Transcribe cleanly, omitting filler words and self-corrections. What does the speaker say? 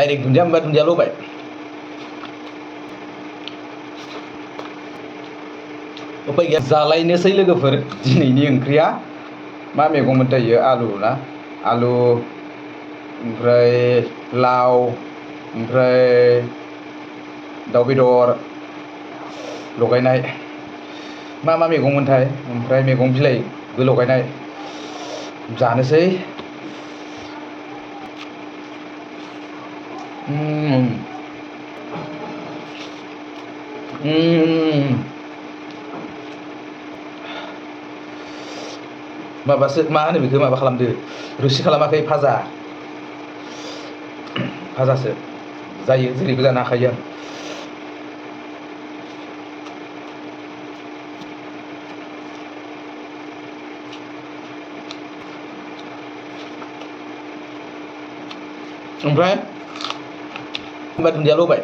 direct दुन्दिया होनबा दुन्दियाल' होबाय उफाय गैया जालायनोसै लोगोफोर दिनैनि ओंख्रिया मा मैगंमोन थायो आलु ना आलु ओमफ्राय लाव ओमफ्राय दाउ बेदर लगायनाय मा मैगंमोनथाय ओमफ्राय मैगं बिलाइबो लगायनाय जानोसै माबासो मा होनो बेखौ माबा खालामदो रोसि खालामाखै भाजासो जायो जेरैबो जानो हाखायो आं ओमफ्राय होनबा दुन्दियाल' होबाय